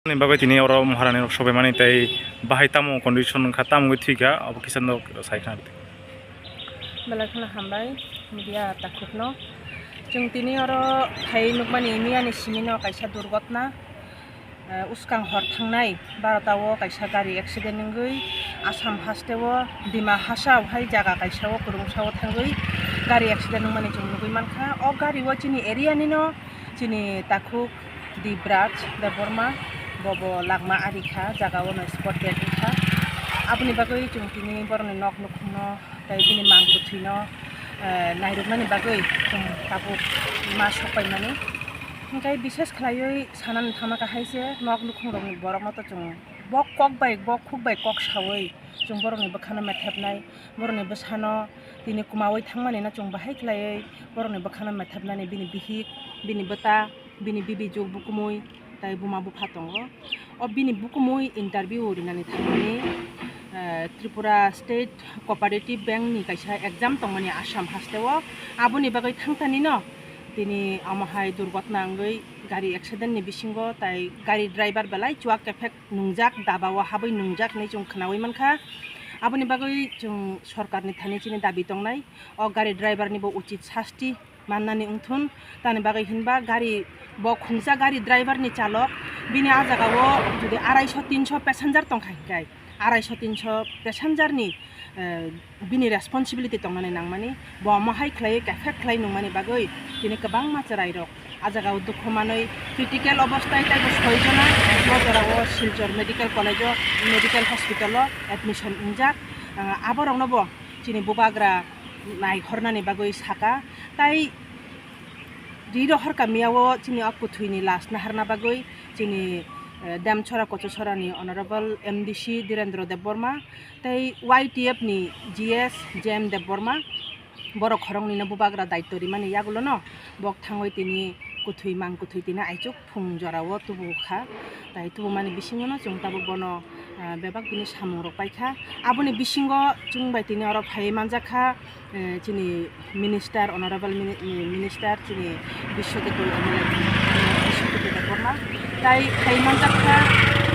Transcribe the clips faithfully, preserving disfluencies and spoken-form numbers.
Ni bagwi tini oro Maharani rok sobaimani tei bahai tamo condition wngkha, tamo wngwi thwikha, abo kisa no sai khna. Belai kheno hambai media takhukno. Chwng tini oro phai nukmani miyani simino kaisa durgotna, eh, uskang hor thangnai barota o kaisa gari accident wngwi Assam hasteo Dima Hasao hai jaga kaisa o kwrwngsa o thangwi gari accident wngmani chwng nugwi mankha. O gari o chini area nino chini takhuk Dibraj Debbarma, bobo langma ari kha, jaga o no spot dead wngkha. Aboni bagwi chwng tini borokni nok nukhungno tei bini mang bwthwino, eh, nairwknani bagwi chwng tabuk ma sokpaimani. Hwnkhe bises khlaiwi sanani thangma kha hai se nok nukhungrokni borokno to chwng bok kok bai, bok khuk bai kok saui chwng borokni bwkhano methepnai, borokni bwsano tini kwmaui thangmani no chwng bahai khlaiwi borokni bwkhano methepnani bini bihik, bini bwta, bini bibi juk bukumui tei buma bupha tongo. O bini bukumui interview rinani thangmani, eh, Tripura State Cooperative Bank ni kaisa exam tongmani Assam hasteo. Aboni bagwi thangtani no tini omo hai durgotna wngwi gari accident ni bisingo tai gari driver belai chuak kephek nungjak, daba o habwi nungjak hinwi chwng khnaui mankha. Aboni bagwi chwng sorkar ni thani chini dabi tongnai, o gari driver ni bo uchit sasti mannani wngthun. Tamni bagwi hinba gari bo khungsa gari driver ni chalok, bini a jaga o jodi arai sho tin sho passenger tongkha hinkai, arai sho tin sho passenger ni, eh, bini responsibility tongnani nangmani, bo omo hai khlaiwi kefek khlai nungmani bagwi tini kwbangma chwrairok a jaga o dukhu manwi critical obostai tei bo soi jona bo jora o Silchar Medical College o, Medical Hospital o admission wngjak. Ah, aborokno bo chini bubagra naihornani bagwi saka, tai ri rohor kamiyao chini o kwthwini lash naharna bagwi chini, eh, Demchora Kochasora ni Honorable M D C Dhirendra Debbarma tei Y T F ni G S J M Debbarma, borok khoroknwino bubagra daityo rimani yagulono bok thangwi tini kwthwi mang kwthwi tini aichuk phung jorao tubu kha. Tai tubumani bisingono chwng tabuk bono, ah, bebak bini samungrok paikha. Aboni bisingo chwng bai tini oro phaiwi manjakha, eh, chini Minister, Honorable Mini-, Minister chini Biswajit Debbarma, Biswajit Debbarma. Tai phaiwi manjakha,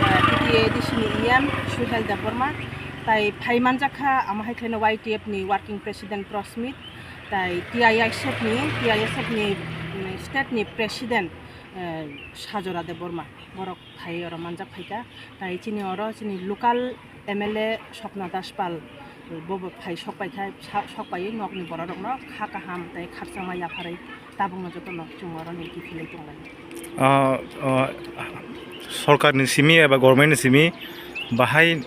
eh, T T A D C ni E M Suhel Debbarma. Tai phaiwi manjakha, amo hai khlaino Y T F ni Working President Prosmit. Tai T I S F ni, T I S F ni, mm, state ni President, eh, Sajora Debbarma. Borok phai oro manjak phaikha. Tai chini oro chini local M L A Swapna Das Pal, bobo phai sok paikha, sa-, sok paiwi nokni bororokno kha kaham tei khakchangma yapharwi tabukno jotono chwng oro ni kiphilwi tonglai. Ah, ah, sorkarni simi eba government ni simi bahai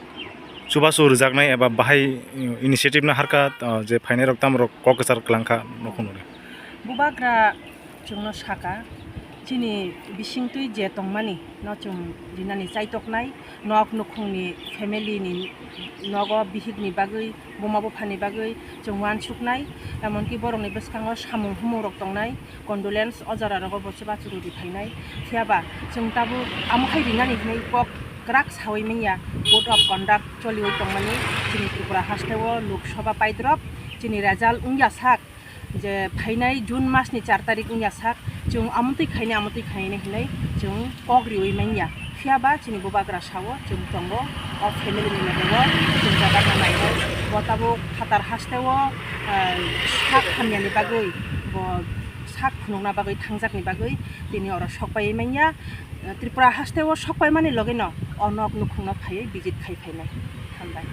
chubachu rwjaknai eba bahai initiative no harkha, ah, je phainairok tamorok kok kwchar kwlangkha nukhungni. Bubagra chwngno saka, chini bisingtwi je tongmani no chwng rinani chaitoknai, nok nukhungni family ni nogo bihikni bagwi, buma buphani bagwi chwng uansuknai, emonki borokni bwskango samung humung rok tongnai, condolence o jora rogo bo chubachu rwdi phainai. Phiyaba chwng tabuk amo hai rinani hinwi kok kwrak saui manya, code of conduct choliui tongmani chini Tripura hasteo Lok Sabha paidrop chini result wngya sak. Je phainai June mas ni char tarik wngya sak, chwng amotwi khainai, amotwi khainai hinwi chwng kok riui manya. Phiyaba chini bubagra sao chwng tongo, o family ni loge o chwng jaga no nainai. Bo tabuk phatar hasteo, eh, sak hamyani bagwi, bo sak phunukna bagwi thangjakni bagwi tini oro sok paiwi manya. Tripura hasteo sok paimani loge no o nok nukhungno phaiwi visit khai phainai. Hambai.